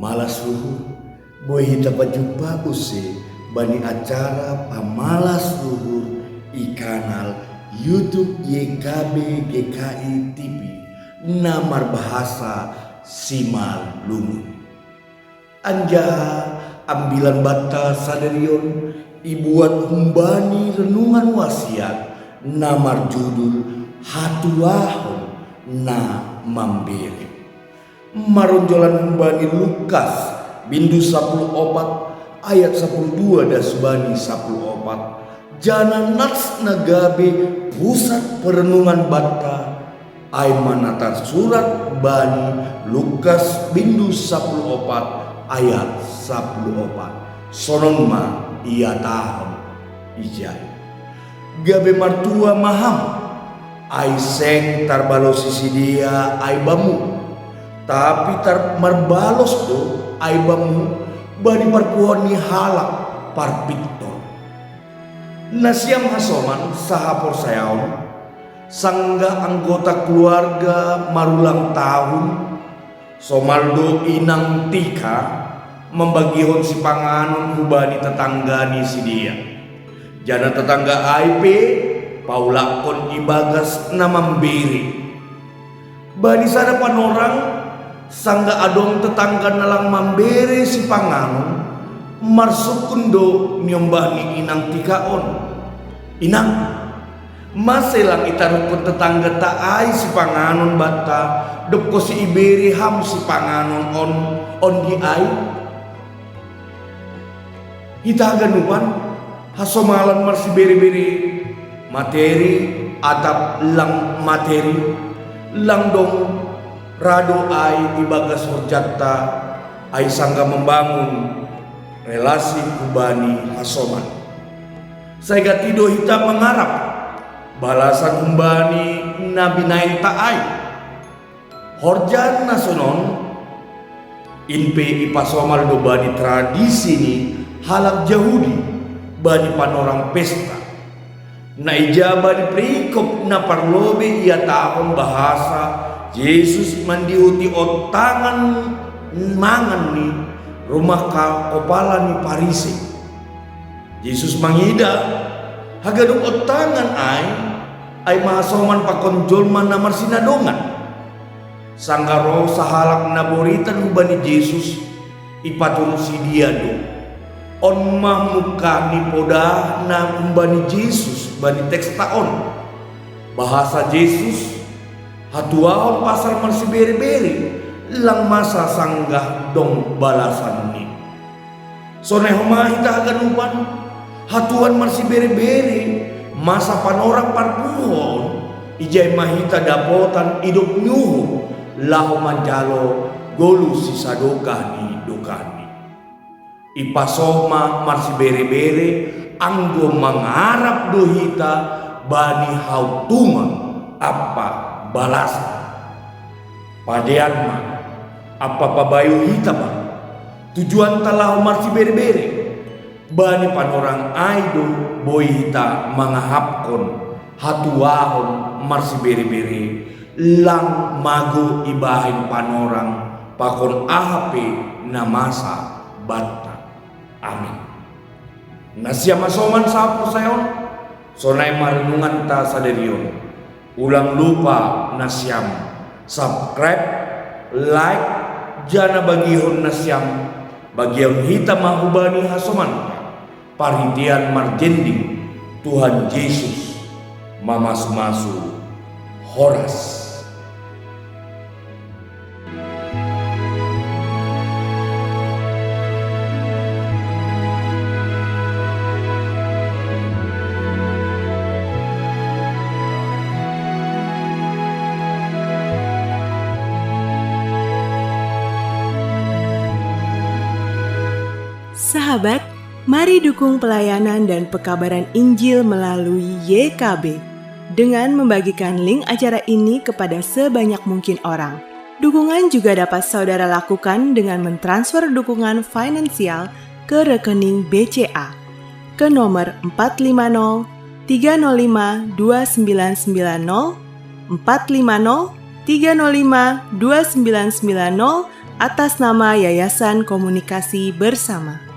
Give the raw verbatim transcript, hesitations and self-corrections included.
Malas luhur, boi hita bajumpa use bani acara Pamalas Luhur i kanal YouTube Y K B G K I T V na marbahasa Simalungun. Anjaha ambilan banta sadarion ibuat humbani renungan wasiat na marjudul Hatuahon na Mambere. Maronjolan humbani Lukas bindu sapuluh opat ayat sapuluh dua das bani sapuluh opat, janah nas na gabe pusat perenungan banta, ai ma na tarsurat bani Lukas bindu sapuluh opat ayat sapuluh opat. Sonon ma ihatahon ijai: Gabe martua ma ham, ai seng tarbalosi sidea ai bamu, tapi tar marbalos do ai bamu bani parpuhoon ni halak parpintor. Nasiam hasoman sahaporsayaon, sanggah anggota keluarga marulang tahun, somal do inang Tika mambagihon sipanganon hubani tetangga ni sidea. Janah tetangga ai pe paulakkon ibagas na mambere. Bani sada panorang, sanggah adong tetangga na lang mambere sipanganon, marsungkun do niombah ni inang Tika on: Inang, mase lang itaruhkon tetangganta ai sipanganon banta, dob konsi ibere ham sipanganon on ondi ai? Hita haganupan, hasomalan marsibere-bere, materi atap lang materi, lang dong ra do ai ibagas horjanta, ai sanggah mambangun relasi hubani hasoman. Sai gati do hita mangarap balasan humbani na binainta ai. Horja na sonon in pe ipasomal do bani tradisi ni halak Jahudi bani panorang pesta. Na ija bani perikop na parlobei ihatahon bahasa Jesus mandihuti ontangan mangan ni rumah ka-, kopala ni Parisei. Jesus mangidah haganup ontangan ai, ai ma hasoman pakon jolma na marsinadongan. Sanggah roh sahalak na boritan hubani Jesus, ipaturut sidea do: On ma mungkah ni podah na humbani Jesus bani teksta on. Bahasa Jesus, hatuahon pasal marsibere-bere, lang masa sanggah dong balasanni. Sonai homa hita haganupan, hatuahon marsibere-bere, masa panorang parpuhoon, ijai ma hita dapotan idop ni uhum, laho manjalo goluh sisadokah ni dokahni. Ipasoh ma marsibere-bere, anggo mangarap do hita bani hauntungan ampa balasan. Padean ma, ampa pabayu hita ma, tujuanta laho marsibere-bere. Bani panorang ai do boi hita mangahapkon hatuahon marsibere-bere, lang mago ibahen panorang pakon aha pe na masa banta. Amin. Nasiam hasoman sahaporsayaon, sonai ma renunganta sadarion. Ulang lupa nasiam subscribe, like, janah bagihon nasiam, bagihon hita ma hubani hasomanta. Parhitean marjending, Tuhan Jesus mamasu-masu. Horas. Sahabat, mari dukung pelayanan dan pekabaran Injil melalui Y K B dengan membagikan link acara ini kepada sebanyak mungkin orang. Dukungan juga dapat saudara lakukan dengan mentransfer dukungan finansial ke rekening B C A ke nomor empat lima nol tiga nol lima dua sembilan sembilan nol, empat lima nol tiga nol lima dua sembilan sembilan nol, atas nama Yayasan Komunikasi Bersama.